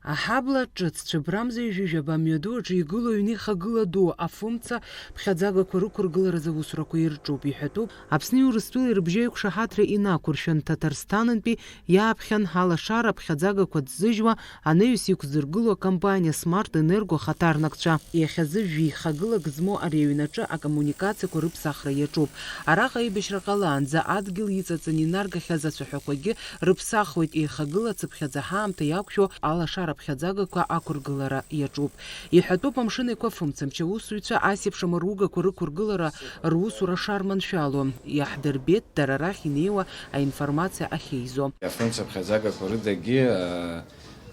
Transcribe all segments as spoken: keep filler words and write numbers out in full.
Аҳабла ҿыц цәыбрамза ҩажәижәаба амҩаду аҿы игылоу аҩны ихагыла ду афымца ԥхьаӡагақәа рықәыргыларазы аусурақәа ирҿуп, иҳәатәуп Аԥсни Урыстәылеи рыбжьеиқәшаҳаҭра инақәыршәан, Ҭаҭарсҭанынтәи иааԥхьан алашара аԥхьаӡагақәа ҭзыжьуа анаҩс иқәзыргыло акомпаниа Смарт Энерго ахаҭарнакцәа. Иахьазы жәихагылак змоу ари аҩнаҿы акоммуникациақәа рыԥсахра иаҿуп. Араҟа аибашьра ҟалаанӡа адгьыл иҵаҵаны инаргахьаз ацәаҳәақәагьы рыԥсахуеит, еихагыла цыԥхьаӡа ҳаамҭа иақәшәо алашара ԥхьаӡагақәа ақәыргылара иаҿуп. Иҳәатәуп Амшын Еиқәа фымцамч аусзуҩцәа ас еиԥш амаругақәа рықәыргылара русура шарманшәало. Иаҳдырбеит дара арахь инеиуа аинформациа ахьеизо. Афымца ԥхьаӡагақәа рыдагьы, а,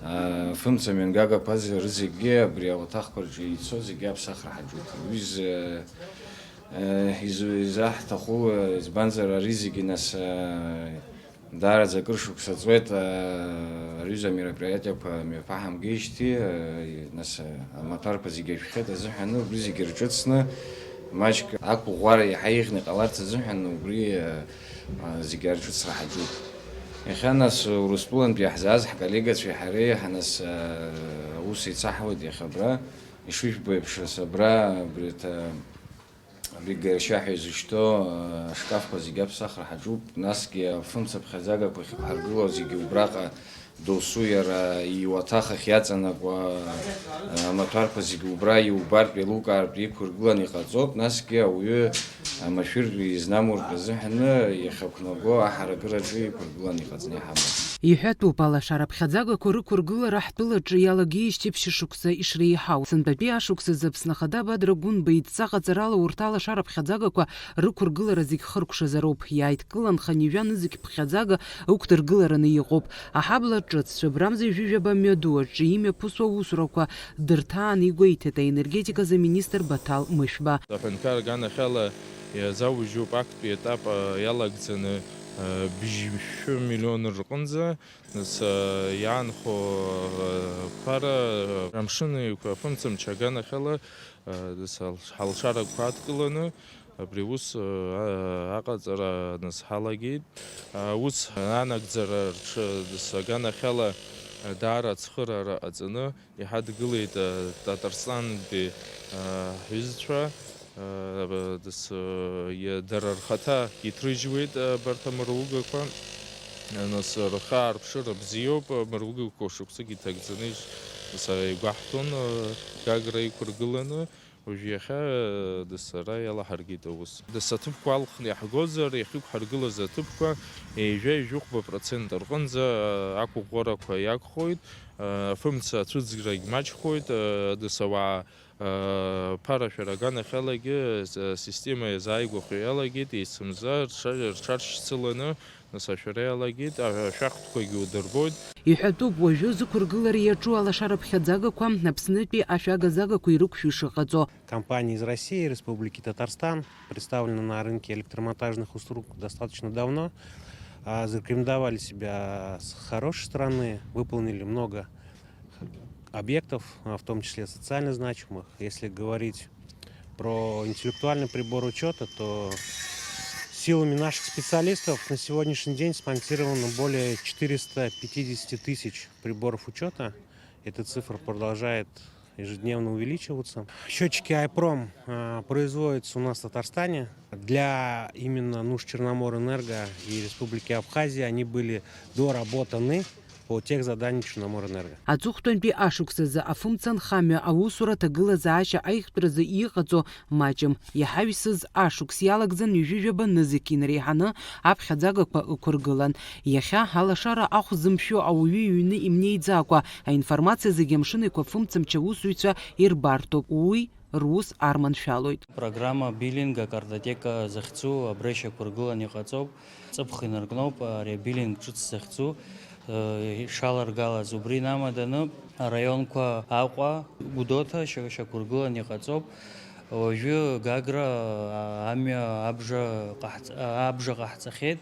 а, фымца мҩангагақәа рызегьы абри ауаҭахқәа рҿы ицо зегьы аԥсахра ҳаҿуп. Уи зы, а, изу-, изаҳҭаху, а, избанзар, ари зегьы, нас, а, даараӡа акыр шықәса ҵуеит, а, ари аҩыза амероприатиақәа мҩаԥаҳамгеижьҭеи, а, нас, а, амаҭәарқәа зегьы ашәхьеит азыҳәан, убри зегьы рҿыцны, маҷк ақәыӷәӷәара иаҳа еиӷьны иҟаларц азыҳәан, убри, а, а, зегьы арҿыцра ҳаҿуп. Иахьа, нас, Урыстәылантәи иаҳзааз ҳколлегацәеи ҳареи, ҳа, нас, а, аус еицаҳуеит иахьа абра. Ишыжәбо еиԥш, нас, абра, абри аҭа-, Абри Гершьа ҳәа изышьҭоу, э, ашкафқәа зегьы аԥсахра ҳаҿуп, насгьы афымца ԥхьаӡагақәа ахьықәҳаргыло зегьы убраҟа досу иара иуаҭах ахь иаҵанакуа, э, амаҭәарқәа зегьы убра иубартә, еилукаартә иқәыргыланы иҟаҵоуп, насгьы ауаҩы амашәыр изнамуртә азыҳәаны иахьақәнаго аҳаракыраҿы иқәыргыланы иҟаҵаны иҳамоуп. Иҳәатәуп, алашара ԥхьаӡагақәа рықәыргылара ҳтәылаҿы иалагеижьҭеи ԥшьышықәса ишреиҳау. Сынтәатәи ашықәсазы Аԥсны Ахада Бадра Гәынба идҵа ҟаҵарала урҭ алашара ԥхьаӡагақәа рықәыргылара зегь хыркәшазароуп. Иааидкылан хынҩажәа нызқь ԥхьаӡага ықәдыргылараны иҟоуп. Аҳабла ҿыц цәыбрамза ҩажәижәаба мҩаду аҿы имҩаԥысуа аусурақәа дырҭааны игәеиҭеит аенергетиказ аминистр Баҭал Мышәба. Аҳәынҭқар аганахьала иазаужьуп актәи етап, а, иалагӡаны, а, быжьшәы миллион рҟынӡа. Нас, а, иаанхо, а, ԥара, а, Амшын Еиқәа фымцамч аганахьала, а, нас, ҳал-, ҳалшарақәа адкыланы абри аус, а, а, аҟаҵара, нас, ҳалагеит. Аус анагӡара рҽы-, нас, аганахьала, а, даара ацхыраара ҟаҵаны, иҳадгылеит, а, Татарстанынтәи, а, ҳҩызцәа, а, дас, а, иа-, дара рхаҭа иҭрыжьуеит, а, абарҭ амаругақәа. А, нас рхы аарԥшыра бзиоуп, амаругақәа шықәсык иҭагӡаны иш-, дас, а, игәаҳҭон, а, Гагра иқәыргыланы. Уажә иахьа, а, дас ара иалаҳаргеит аус. Дас аҭыԥқәа алхны иаҳгозар, иахьықәҳаргылаз аҭыԥқәа ҩажәа-ҩажәихәба процент рҟынӡа, а, ақәыӷәӷәарақәа иагхоит. Афымца ацәыӡрагь маҷхоит, дасауаа ԥарашәара аганахьалагьы, система иазааигәахо иалагеит, есымза рҽа-, рҽаршьцыланы, нас ашәара иалагеит, ашәахтәқәагьы удырбоит. Иҳәатәуп, уажәы зықәыргылара иаҿу алашара ԥхьаӡагақәа Аԥснытәи ашәага-загақәа ирықәшәо ишыҟаҵо. Компании из России, Республики Татарстан, представлены на рынке электромонтажных услуг достаточно давно, а, зарекомендовали себя с хорошей стороны, выполнили много объектов, а, в том числе социально значимых. Если говорить про интеллектуальный прибор учета, то силами наших специалистов на сегодняшний день смонтировано более четыреста пятидесяти тысяч приборов учета. Эта цифра продолжает ежедневно увеличиваться. Счётчики айпром, а, производятся у нас в Татарстане. Для именно нужд Черноморэнерго и Республики Абхазия они были доработаны по техзаданию Черноморэнерго. Аҵыхәтәантәи ашықәсазы афымца нхамҩа аусура аҭагылазаашьа аиӷьтәразы иҟаҵо маҷым. Иҳаҩсыз ашықәс иалагӡан ҩажәижәаба нызқь инареиҳаны аԥхьаӡагақәа ықәыргылан. Иахьа алашара ахә зымшәо ауаҩы иҩны имнеиӡакәа, аинформациа зегьы Амшын Еиқәа фымцамч аусзуҩцәа ирбартоуп. Уи рус арманшәалоит. Программа биллинга, картотека захьӡу абра ишьақәыргылан иҟаҵоуп. Ҵыԥх инаркноуп ари абиллинг ҿыц захьӡу, э, ишаларгалаз. Убри инамаданы араионқәа Аҟәа, Гәдоуҭа шьа-, шьақәыргылан иҟаҵоуп. Уажәы Гагра, а, амҩа абжа ҟаҳҵ-, а, абжа ҟаҳҵахьеит.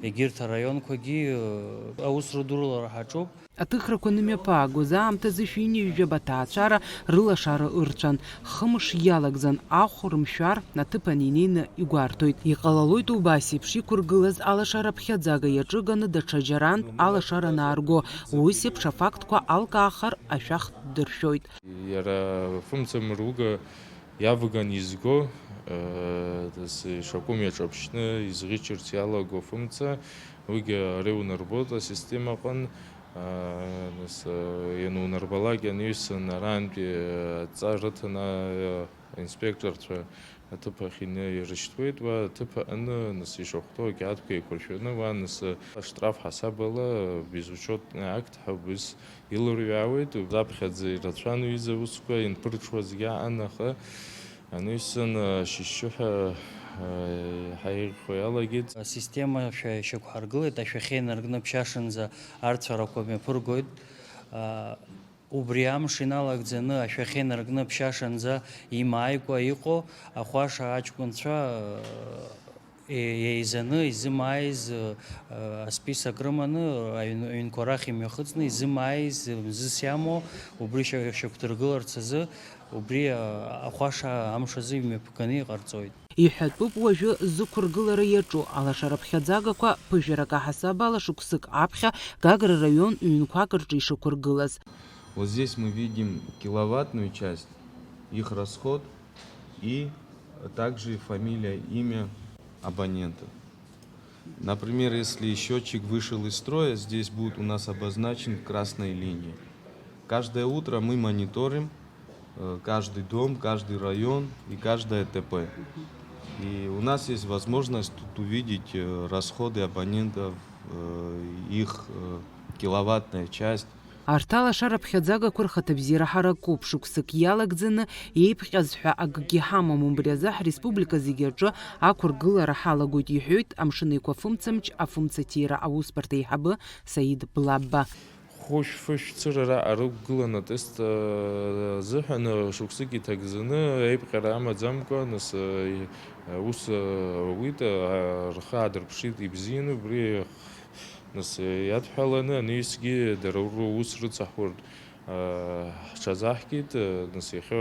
Егьырҭ араионқәагьы, э, аус рыдурылара ҳаҿуп. Аҭыхрақәа нымҩаԥаагоз аамҭазы шәи ҩынҩажәаба аҭаацәара рылашара ырцәан. Хымш иалагӡан ахә рымшәар, аҭыԥан инеины игәарҭоит. Иҟалалоит убас еиԥш иқәыргылаз алашара ԥхьаӡага иаҿыганы даҽа џьарантә алашара анаарго. Ус еиԥш афактқәа алкаахар ашәахтә дыршәоит. Иара фымца мыруга иавган изго, э, дас ишакәым иаҿаԥшьны изӷьычырц иалаго фымца, уигьы ари унарбоит асистемаҟын, э, нас, э, ианунарбалак ианаҩсан арантәи, э, адҵа рыҭан, э, аинспекторцәа аҭыԥ ахь ины ирышьҭуеит, уа аҭыԥ аҟны, нас, ишахәҭоу ақьаадқәа еиқәыршәаны, уа, нас, э, аштраф ҳасабала безучетный акт ҳәа убыс илырҩаауеит, убраԥхьаӡа ирацәан ҩыза усқәа, ианԥырҽуазгьы аан, аха анаҩсан, э, шьышьшьыҳәа, э, иаҳа еиӷьхо иалагеит. Асистемашәа ишьақәҳаргылеит, ашәахьа инаркны ԥшьашанӡа арцәарақәа мҩаԥыргоит. А, убри амш иналагӡаны ашәахьа инаркны ԥшьашанӡа имааикәа иҟоу ахәаша аҷкәынцәа, э, е-, еизаны изымааиз, э, асписок рыманы, аҩн-, аҩнқәа рахь имҩахыҵны изымааиз, э, мзызс иамоу, убри шьа-, шьақәдыргыларц азы, убри, э, ахәаша амш азы имҩаԥганы иҟарҵоит. Иҳәатәуп уажәы зықәыргылара иаҿу алашара ԥхьаӡагақәа ԥыжәарак аҳасабала шықәсык аԥхьа Гагра раион ҩнқәак рҿы ишықәыргылаз. Вот здесь мы видим киловаттную часть, их расход и также фамилия, имя абонента. Например, если счетчик вышел из строя, здесь будет у нас обозначен красной линией. Каждое утро мы мониторим, э, каждый дом, каждый район и каждое ТП. И у нас есть возможность тут увидеть, э, расходы абонентов, э, их, э, киловаттная часть. Арҭ алашара ԥхьаӡагақәа рхаҭабзиара ҳаракуп, шықәсык иалагӡаны еиԥҟьаз ҳәа акгьы ҳамам, убри азы ҳреспублика зегьы аҿы ақәыргылара ҳалагоит, иҳәоит Амшын Еиқәа фымцамч афымцаҭира аусбарҭа аиҳабы Саид Блабба. Хәышә-фышә цырара арықәгылан атест, э, азыҳәан, э, шықәсык иҭагӡаны, еиԥҟьара амаӡамкәа, нас, э, аус, э, ауит, э, рхы аадырԥшит ибзианы, убри, нас, э, иадҳәаланы анаҩсгьы дара рус рыцаҳәыртә, э, ҳҽазаҳкит, э, нас, иахьа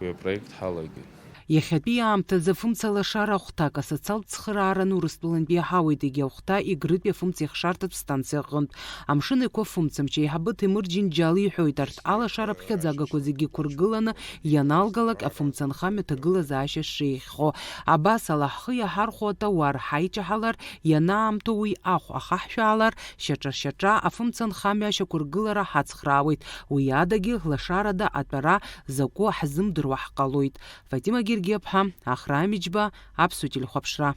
уи апроект ҳалагеит. Иахьатәи аамҭазы афымца лашара ахәҭак асоциалтә цхырааран Урыстәылантәи иаҳауеит, егьи ахәҭа Егрытәи афымца ихшарҭатә станциа аҟынтә. Амшын Еиқәа фымцамч аиҳабы Ҭемыр Џьынџьал иҳәоит, арҭ алашара ԥхьаӡагақәа зегьы ықәыргыланы ианалгалак, афымца нхамҩа аҭагылазаашьа шеиӷьхо. Абас ала ҳхы иаҳархәо атауар ҳаиҷаҳалар, ианаамҭоу уи ахә ахаҳшәаалар, шьаҿа-шьаҿа афымца нхамҩа ашьақәыргылара ҳацхраауеит. Уи адагьы, лашарада атәара закәу ҳзымдыруа ҳҟалоит. Фатима Гергиаԥҳа, Ахра Амиџьба, Аԥсуа телехәаԥшра.